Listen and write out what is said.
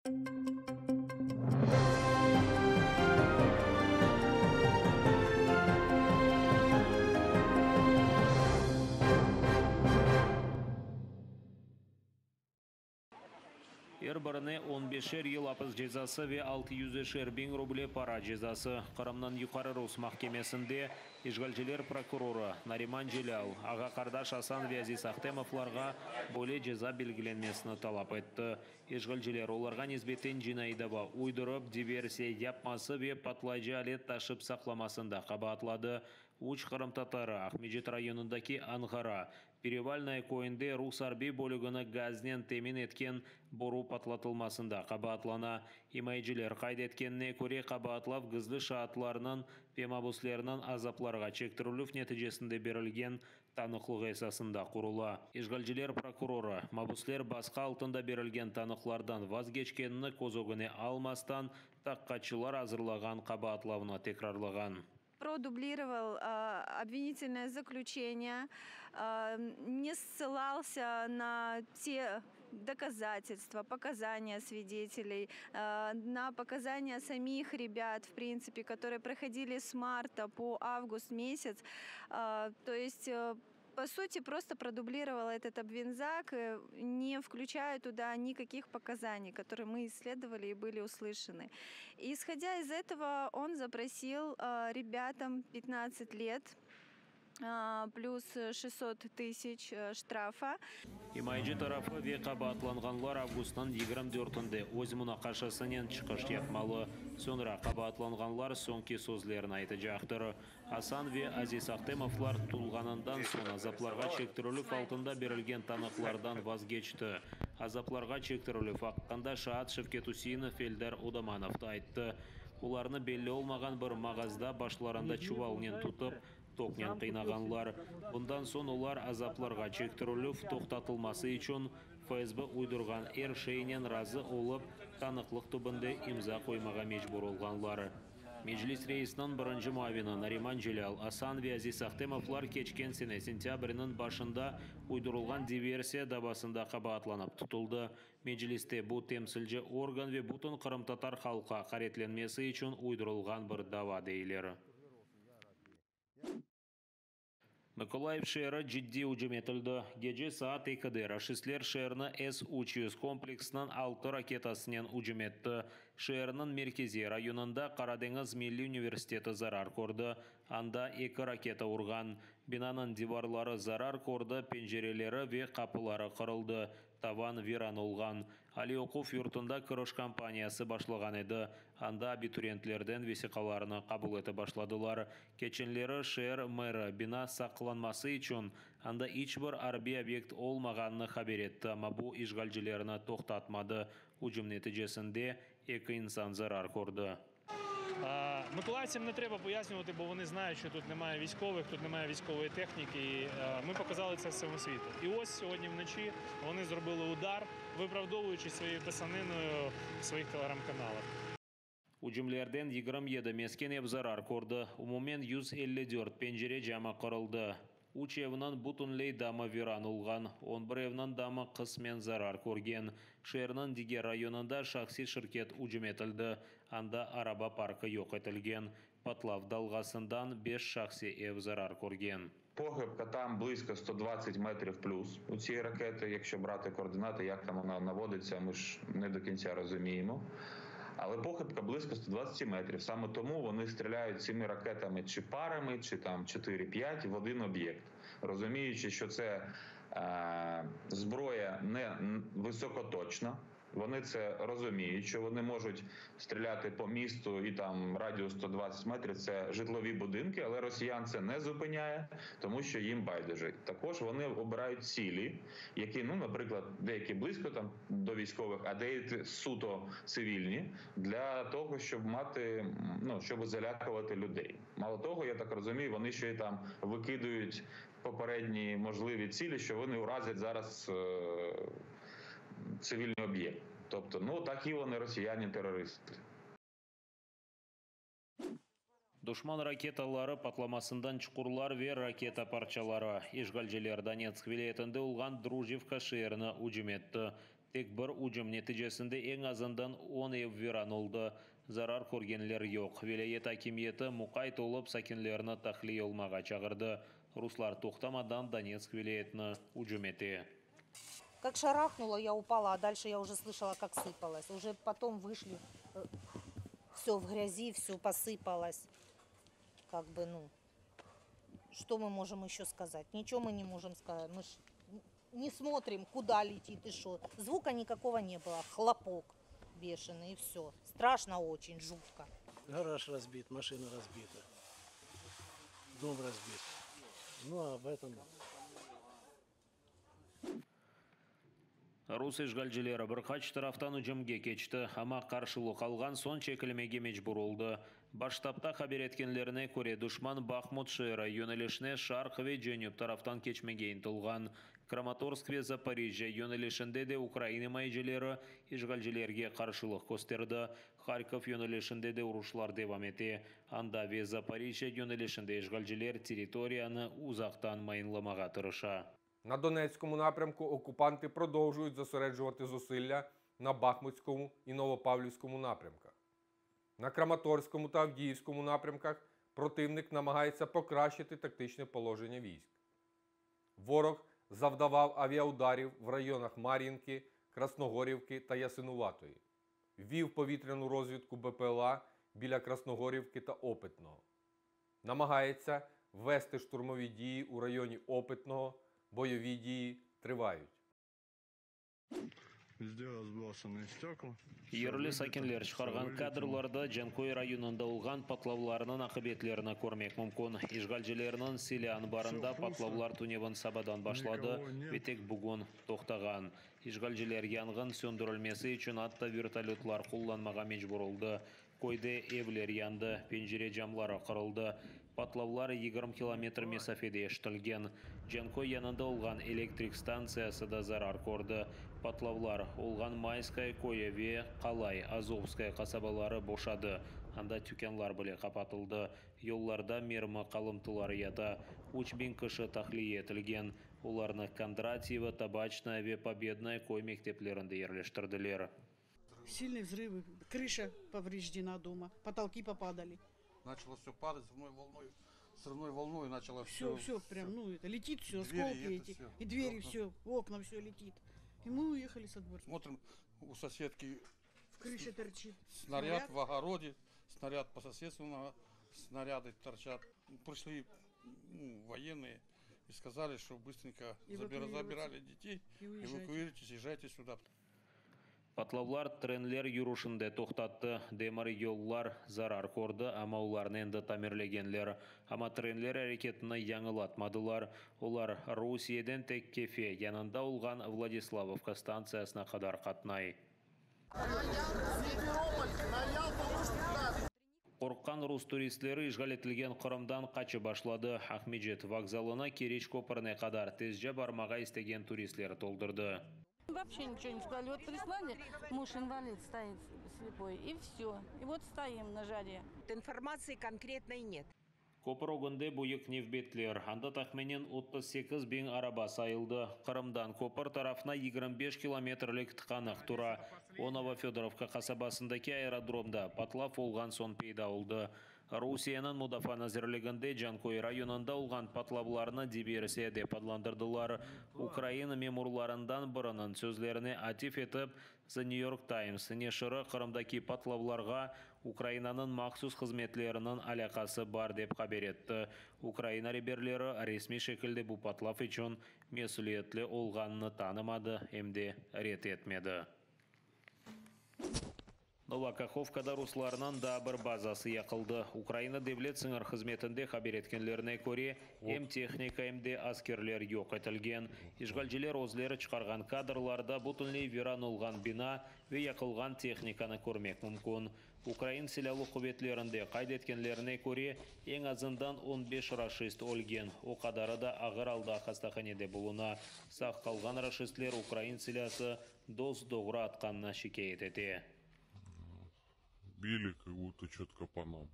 Er birine on beşer yıl apis cezası ve altı yüzişer biñ ruble para cezası. Qırımnıñ Yuqarı rus mahkemesinde işğalciler prokurorı Nariman Celâl, ağa-qardaş Asan ve Aziz Ahtemovlarğa böyle ceza belgilenmesini talap etti. İşğalciler olarğa nisbeten cinaiy dava uydurıp, diversiya yapması ve patlayıcı alet taşıp saqlamasında qabaatladı. Üç qırımtatarı Aqmecit rayonındaki Anğara, Perevalnoye, köyünde rus arbiy bölügini gaznen temin etken boru patlatılmasında qabaatlana. İmayeciler qayd etkenine köre, qabaatlav gizli şaatlarnıñ ve mabüslerniñ azaplarğa çektirilüv neticesinde berilgen tanıqlığı esasında qurula. İşğalciler prokurorı, mabüsler basqı altında berilgen tanıqlardan vazgeçkenini köz ögüne almastan, taqiqatçılar azırlağan qabaatlavnı tekrarlağan. Продублировал обвинительное заключение, не ссылался на те доказательства, показания свидетелей, на показания самих ребят, в принципе, которые проходили с марта по август месяц. То есть, по сути, просто продублировал этот обвинзак, не включая туда никаких показаний, которые мы исследовали и были услышаны. И, исходя из этого, он запросил ребятам 15 лет, плюс 600 тысяч штрафа. İmayeci tarafı ve qabaatlanğanlar avgustnıñ 24-ünde öz munaqaşasınen çıqış yapmalı. Soñra qabaatlanğanlar soñki sözlerini aytacaqtır. Asan ve Aziz Ahtemovlar tutulğanından soñ azaplarğa çektirilüv altında berilgen tanıqlardan vazgeçti. Azaplarğa çektirilüv aqqında şaat Şevket Useinov, Eldar Odamanov da ayttı. Olarnı belli olmağan bir mağazda başlarında çuvalnen tutıp, toknen qıynağanlar. Bundan soñ olar azaplarğa çektirilüv toqtatılması içün FSB uydurğan er şeynen razı olıp, tanıqlıq tübünde imza qoymağa mecbur olğanlar. Meclis reisiniñ birinci muavini Nariman Celâl, Asan ve Aziz Ahtemovlar keçken sene sentâbrniñ başında uydurılğan diversiya davasında qabaatlanıp tutuldı. Mecliste bu temsilci organ ve bütün qırımtatar halqı aqaretlenmesi içün uydurılğan bir dava deyler. Mıkolayıv şeeri ciddiy ücüm etildi. Gece saat ekide raşistler şeerni S 300 kompleksiniñ altı raketasınen ücüm etti. Şeerniñ merkeziy rayonında Qara deñiz milliy universiteti zarar kördi. Anda eki raketa urğan. Binanıñ divarları zarar kördi, pencereleri ve qapıları qırıldı, tavan viran olğan. Aliy oquv yurtunda kiriş kampaniyası başlağan edi, anda abituriyentlerden vesiqalarnı qabul etip başladılar. Keçenleri şeer meri, bina saqlanması içün anda iç bir arbiy obyekt olmağanını haber etti, amma bu işğalcilerni toqtatmadı. Ücüm neticesinde eki insan zarar kördi. Mıkolayivtsям ne treba poyasnювати, бо вони знають, що тут немає військових, тут немає військової техніки. І ми показали це всьому світу. І ось сьогодні вночі вони зробили удар, виправдовуючись своєю писаниною в своїх телеграм-каналах. Ücümlerden 27 mesken ev zarar kördi, umumen 154 pencere camı qırıldı. Üç evniñ bütünley damı viran olğan, 11 evniñ damı qısmen zarar körgen. Şeerniñ diger rayonında şahsiy şirket ücüm etildi, anda araba parkı yoq etilgen. Patlav dalğasından beş şahsiy ev zarar körgen. Похибка там близько 120 метрів плюс у цієї ракети, якщо брати координати, як там вона наводиться, ми ж не до кінця розуміємо. Але похибка близько 120 метрів. Саме тому вони стріляють цими ракетами чи парами, чи там 4-5 в один об'єкт, розуміючи, що це зброя не високоточна. Вони це розуміють, що вони можуть стріляти по місту і там радіус 120 метрів – це житлові будинки, але росіян це не зупиняє, тому що їм байдуже. Також вони обирають цілі, які, наприклад, деякі близько там до військових, а деякі суто цивільні, для того, щоб мати, ну, щоб залякувати людей. Мало того, я так розумію, вони ще й там викидують попередні можливі цілі, що вони уразять зараз цивільний об'єкт. Тобто, такі вони росіяни-терористи. Duşman raketaları patlamasından çuqurlar ve raketa parçaları. İşğalciler Donetsk vilâyetinde olğan Drujivka şeerini ücüm etti. Tek bir ücüm neticesinde eñ azından on ev viran oldı. Zarar körgenler yoq. Vilâyet akimiyeti muqayt olıp, sakinlerni tahliye olmağa çağırdı. Ruslar toqtamadan Donetsk vilâyetini ücüm ete. Как шарахнуло, я упала, а дальше я уже слышала, как сыпалось. Уже потом вышли, все в грязи, все посыпалось. Как бы, ну, что мы можем еще сказать? Ничего мы не можем сказать. Мы ж не смотрим, куда летит и что. Звука никакого не было. Хлопок бешеный и все. Страшно очень, жутко. Гараж разбит, машина разбита, дом разбит. Ну, а об этом Rus işğalcileri bir qaç taraftan ücümge keçti, amma qarşılıq alğan soñ çekilmege mecbur oldı. Baş ştabda haber etkenlerine köre, duşman Bahmut şeeri yönelişine şarq ve cenüp taraftan keçmege ıntılğan. Kramatorsk ve Zaporijjâ yönelişinde de ukrain imayecileri işğalcilerge qarşılıq kösterdi. Harkov yönelişinde de uruşlar devam ete. Anda ve Zaporijjâ yönelişinde işğalciler territoriyanı uzaqtan mayınlamağa tırışa. На Донецькому напрямку окупанти продовжують зосереджувати зусилля на Бахмутському і Новопавлівському напрямках. На Краматорському та Авдіївському напрямках противник намагається покращити тактичне положення військ. Ворог завдавав авіаударів в районах Мар'їнки, Красногорівки та Ясинуватої. Вів повітряну розвідку БПЛА біля Красногорівки та Опитного. Намагається вести штурмові дії у районі Опитного, бойові дії тривають. Везде разбросаны стекла. Yerli sakinler çıqarğan kadrlarda Canköy rayonında olğan patlavlarnıñ aqibetlerini körmek mümkün. İşğalcilerniñ silâ anbarında patlavlar tünevin sabadan başladı ve tek bugün toqtağan. İşğalciler yanğın söndürilmesi içün atta vertolötlar qullanmağa mecbur oldı. Köyde evler yandı, pencere camları qırıldı. Patlavlar 20 kilometr mesafede eşitilgen. Canköy yanında olğan elektrik stantsiyası da zarar kördi. Patlavlar olğan Mayskoye köyü ve Qalay, Azovskoye, qasabaları boşadı, anda tükânlar bile qapatıldı. Yollarda mermi qalımtıları yata. 3000 kişi tahliye etilgen. Olarnı Kondratyevo, Tabaçnoye ve Pobednoye köy mekteplerinde yerleştirdiler. Сильные взрывы, крыша повреждена дома, потолки попадали. Начало все падать взрывной волной, взрывной волной начало Все, все. все, прям, ну, это летит все, Двери, осколки это эти, всё, и двери окна. все, окна все летит. И мы уехали со двора. Смотрим, у соседки В крыше торчит. снаряд в огороде, снаряд по соседству, на- снаряды торчат. Пришли ну, военные и сказали, что быстренько забира- Эвакуироваться. забирали детей, И уезжайте. эвакуируйтесь, езжайте сюда. Patlavlar trenler yürüşini de toqtattı. Demir yollar zarar kördi, amma olarnı endi tamirlegenler. Amma trenler areketini yañılatmadılar. Olar Rusiyeden tek Kefe yanında olğan Vladislavovka stantsiyasına qadar qatnay. Qorqqan rus turistleri işğal etilgen Qırımdan qaçıp başladı. Aqmescit vokzalını Keriç köprüne qadar tezce barmağa istegen turistler toldurdı. Вообще ничего не сказали. Вот прислали, муж инвалид стоит слепой, и все. И вот стоим на жаре. Информации конкретной нет. Köpür ögünde büyük nevbetler. Anda tahminen 38 biñ araba sayıldı. Qırımdan köpür tarafına 25 kilometrlik tıqanıq tura. O, Novofedorovka qasabasındaki aerodromda patlav olğan soñ peyda oldı. Rusiyeniñ Mudafaa nazirliginde Canköy rayonında olğan patlavlarnı diversiya dep adlandırdılar. Ukraina memurlarından biriniñ sözlerine atif etip, The New York Times neşiri Qırımdaki patlavlarğa Ukrainanıñ mahsus hızmetleriniñ alâqası bar dep haber etti. Ukraina reberleri resmiy şekilde bu patlav içün mesüliyetli olğanını tanımadı, em de red etmedi. Nova Kahovkada ruslarnıñ daa bir bazası yaqıldı. Ukraina devlet sıñır hızmetinde haber etkenlerine köre, em tehnika, em de askerler yoq etilgen. İşğalciler özleri çıqarğan kadrlarda bütünley viran olğan bina ve yaqılğan tehnikanı körmek mümkün. Ukrain silâlı quvetlerinde qayd etkenlerine köre, eñ azından 15 raşist ölgen, o qadarı da ağır alda hastahanede buluna. Sağ qalğan raşistler ukrain silâsı dos-doğru atqanını şikâyet ete. Били как будто четко по нам.